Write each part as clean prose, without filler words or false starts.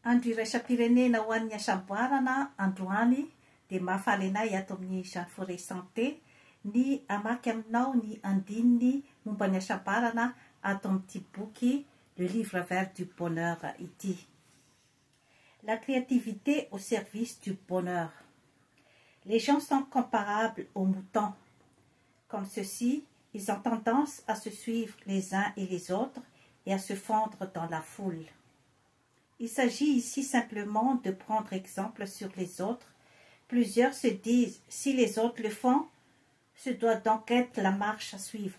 Andro iraisam-pirenena ho an'ny hasamboarana androany dia mahafaly anay ato amin'ny Jeanne Forêt Santé ny hamaky aminao ny andininy momba ny hasambarana ato amin'ity boky Le livre vert du bonheur ity. La créativité au service du bonheur. Les gens sont comparables aux moutons. Comme ceux-ci, ils ont tendance à se suivre les uns et les autres et à se fondre dans la foule. Il s'agit ici simplement de prendre exemple sur les autres. Plusieurs se disent, si les autres le font, ce doit donc être la marche à suivre,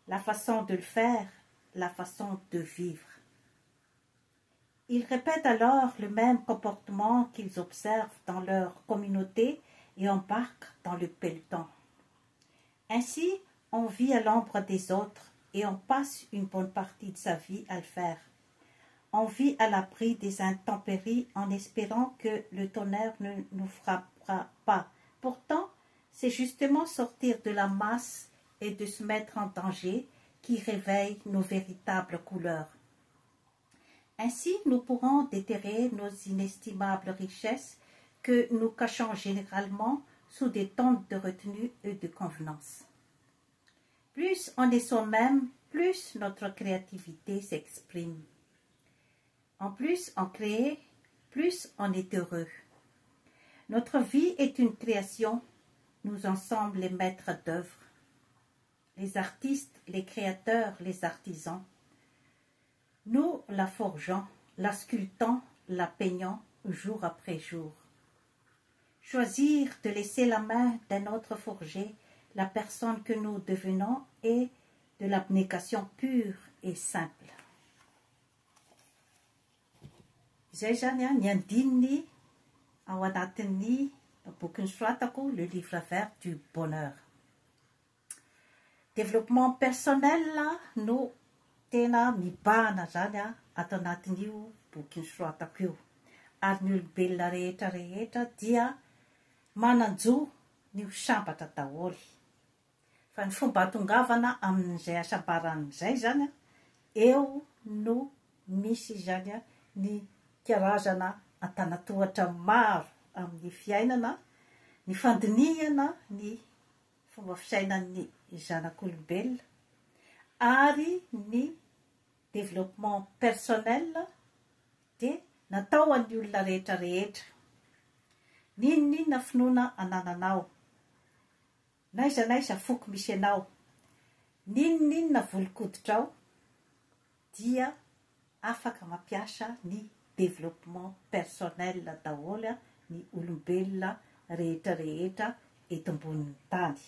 la façon de le faire, la façon de vivre. Ils répètent alors le même comportement qu'ils observent dans leur communauté et embarquent dans le peloton. Ainsi, on vit à l'ombre des autres et on passe une bonne partie de sa vie à le faire. On vit à l'abri des intempéries en espérant que le tonnerre ne nous frappera pas. Pourtant, c'est justement sortir de la masse et de se mettre en danger qui réveille nos véritables couleurs. Ainsi, nous pourrons déterrer nos inestimables richesses que nous cachons généralement sous des tentes de retenue et de convenance. Plus on est soi-même, plus notre créativité s'exprime. En plus on crée, plus on est heureux. Notre vie est une création, nous en sommes les maîtres d'œuvre, les artistes, les créateurs, les artisans. Nous la forgeons, la sculptons, la peignons jour après jour. Choisir de laisser la main d'un autre forger la personne que nous devenons est de l'abnégation pure et simple. Izay izany ny andininy ao anatin'ny boky nosoratako Le livre vert du bonheur. Développement personnel no tena mibahana izany ato anatin'io boky nosoratako io. Ary ny olombelona rehetra rehetra dia manan-jo ny ho sambatra daholo. Fa ny fomba hahatongavana amin'izay hasambarana izay izany, eo no misy izany ny karazana antanatohatra maro amin'ny fiainana, ny fandinihana ny fomba fisainan'ny zanak'olombelona ary ny développement personnel dia natao ho an'ny olona rehetra rehetra. N'inon'inona finoana anananao, n'aiza n'aiza foko misy anao, n'inon'inona volon-koditrao dia afaka mampiasa ny développement personnel daholo ny olombelona rehetra rehetra eto ambonin'ny tany.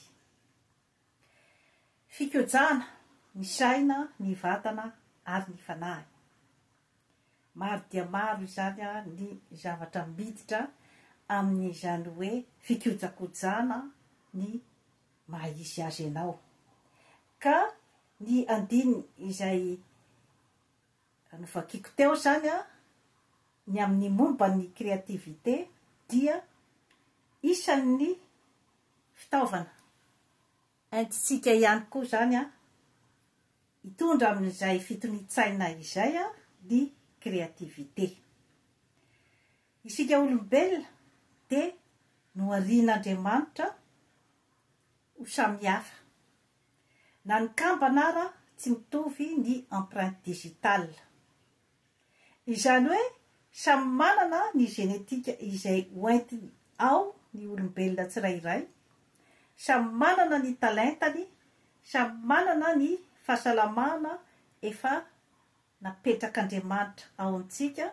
Fikojana ny saina, ny vatana ary ny fanahy. Maro dia maro izany ny zavatra miditra amin'izany hoe fikojakojana ny maha izy azy anao. Ka ny andininy izay novakiko teo izany ny amin'ny momba ny créativité dia isan'ny fitaovana entintsika ihany koa izany hitondra amin'izay fitonian-tsaina izay ny créativité. Isika olombelona dia noharian'Andriamanitra ho samihafa. Na ny kambana ara tsy mitovy ny empreinte digitale. Izany hoe samy manana ny genetika izay hoentiny ao ny olombelona tsirairay, samy manana ny talentany, samy manana ny fahasalamana efa napetrak'Andriamanitra ao amintsika,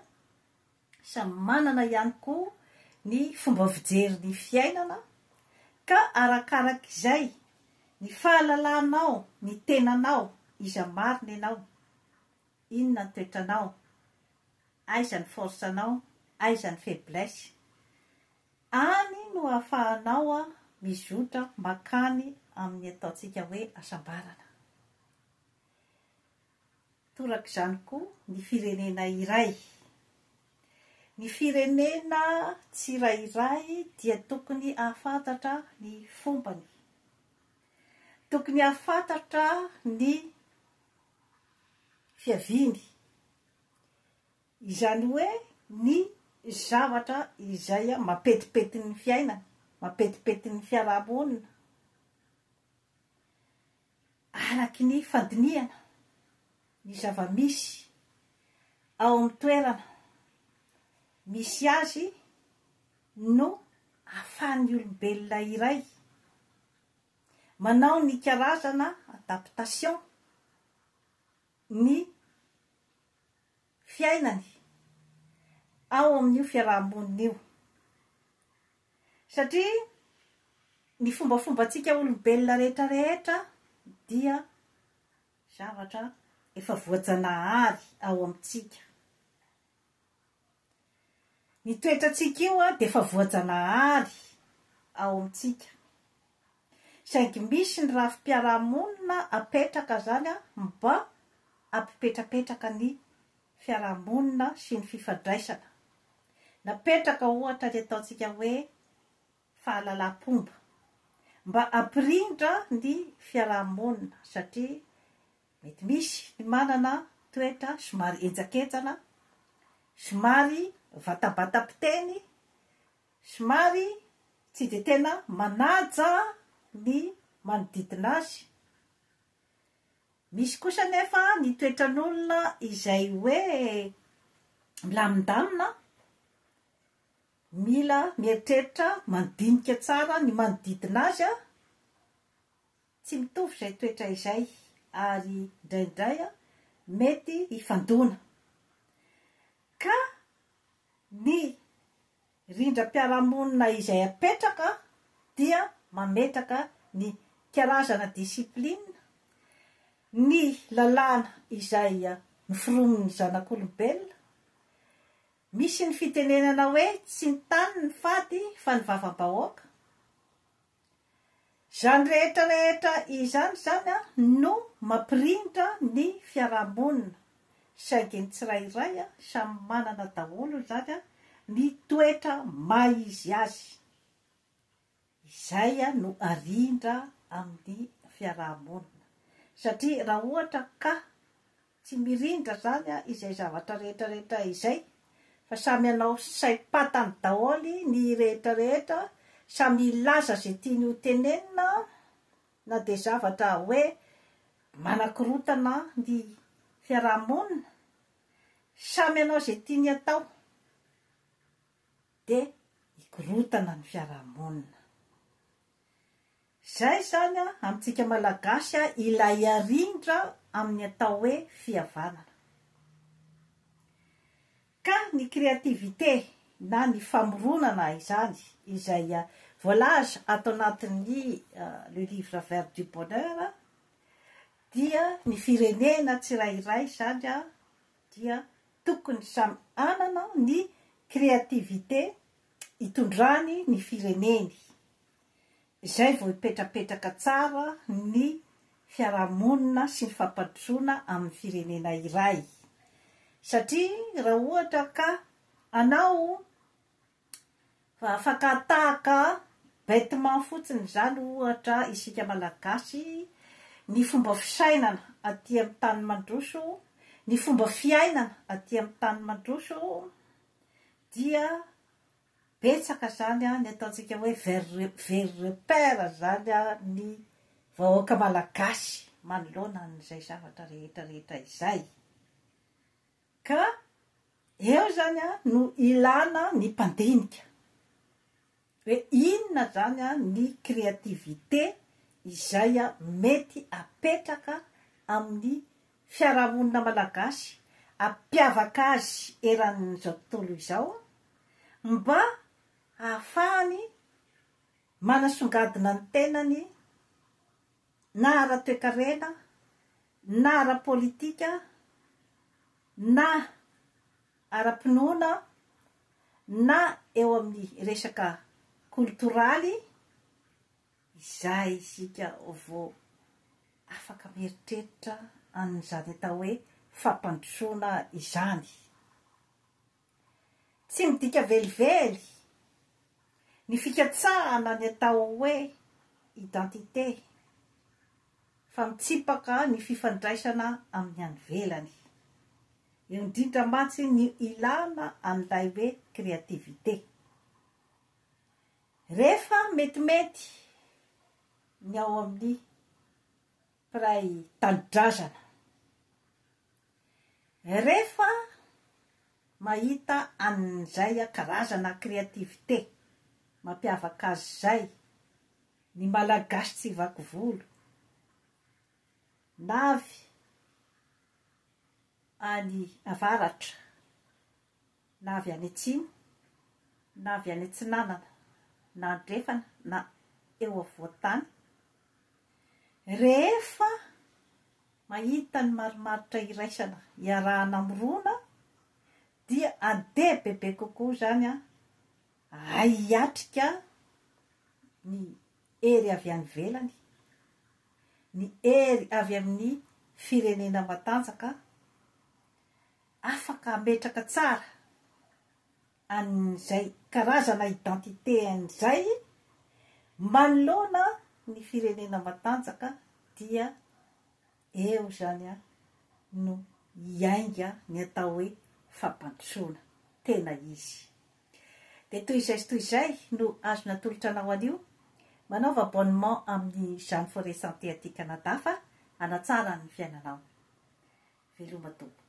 Samy manana ihany koa ny fomba fijery ny fiainana ka arakarak'izay ny fahalalanao ny tenanao, iza marina ianao, inona ny toetranao, aiza ny force-nao, aiza ny faiblesse, any no ahafahanao mizotra mankany amin'ny ataontsika hoe hasambarana. Torak'izany koa ny firenena iray. Ny firenena tsirairay dia tokony hahafantatra ny fombany. Tokony hahafantatra ny fiaviany. Izany hoe ny zavatra izay mampetipetin'ny fiainana, mampetipetin'ny fiarahamonina, araky ny fandinihana ny zava-misy ao amin'ny toerana misy azy no ahafahan'ny olombelona iray manao ny karazana adaptation ny fiainany ao amin'io fiaraha-monina io. Satria ny fombafombantsika olombelona rehetra rehetra dia zavatra efa voajanahary ao amintsika. Ny toetrantsika io dia efa voajanahary ao amintsika. Saingy misy ny rafi-piarahamonina apetraka izany mba hampipetrapetraka ny fiarahamonina sy ny fifandraisana. Napetraka ohatra ny ataontsika hoe fahalalam-pomba mba hampirindra ny fiarahamonina satria mety misy ny manana toetra somary henjakenjana, somary vatabatam-piteny, somary tsy dia tena manaja ny manodidina azy. Misy kosa anefa ny toetran'olona izay hoe milamindamina, mila mieritreritra mandinika tsara ny manodidina azy, tsy mitovy izay toetra izay ary indraindray mety hifandona. Ka ny rindram-piarahamonina izay apetraka dia mametraka ny karazana discipline, ny lalàna izay noforonin'ny zanak'olombelona. Misy ny fitenenana hoe tsy ny tany ny fady fa ny vavam-bahoaka. Izany rehetra rehetra izany izany no mampirindra ny fiarahamonina, saingy ny tsirairay samy manana daholo izany ny toetra maha izy azy. Izay no arindra amin'ny fiarahamonina. Satria raha ohatra ka Tsy mirindra zany izay zavatra rehetra rehetra izay fa samy hanao saim-patany daholo ny rehetra rehetra, samy hilaza izay tiany ho tenenina na dia zavatra hoe manakorontana ny fiaraha-monina, samy hanao izay tiany atao dia hikorontana ny fiaraha-monina. Izay izany amintsika Malagasy ilay arindra amin'ny atao hoe fihavanana. Ka ny créativité na ny famoronana izany izay voalaza ato anatin'ny Le livre vert du bonheur dia ny firenena tsirairay izany dia tokony samy hanana ny créativité hitondrany ny fireneny. Izay vao hipetrapetraka tsara ny fiarahamonina sy ny fampandrosoana amin'ny firenena iray. Satria raha ohatra ka hanao fakan-tahaka bêtement fotsiny izany ohatra isika Malagasy, ny fomba fisainana aty amin'ny tany mandroso, ny fomba fiainana aty amin'ny tany mandroso dia Betsaka zany ny ataontsika hoe very repère zany ny vahoaka malagasy manoloana an'izay zavatra rehetra rehetra izay. Ka eo zany no ilana ny mpandinika hoe inona zany ny créativité izay mety apetraka amin'ny fiarahamonina malagasy hampiavaka azy eran'izao tontolo izao mba hahafahany manasongadina ny tenany na ara-toekarena na ara-politika na ara-pinoana na eo amin'ny resaka koltoraly. Izay isika vao afaka mieritreritra an'izany atao hoe fampandrosoana izany. Tsy midika velively ny fikatsahana ny atao hoe identité fa mitsipaka ny fifandraisana amin'ny any ivelany. Eo indrindra mantsy ny ilana an'ilay hoe créativité. Rehefa metimety ny ao amin'ny mpiray tanindrazana, rehefa mahita an'izay karazana créativité mampiavaka azy izay ny Malagasy tsy vaky volo na avy any avaratra na avy any atsimo na avy any atsinanana na andrefana na eo afovoan-tany, rehefa mahita ny marimaritra iraisana iarahana mirona dia andeha bebe kokoa izany hahay hiatrika ny hery avy any ivelany, ny hery avy amin'ny firenena matanjaka, afaka hametraka tsara an'izay karazana identité an'izay manoloana ny firenena matanjaka dia eo izany no hiainga ny atao hoe fampandrosoana tena izy. Dia toy izay sy toy izay no azo natolotra anao anio. Manaova abonnement amin'ny Jeanne Forêt Santé aty Canada fa hanatsara ny fiainanao. Veloma tompoko.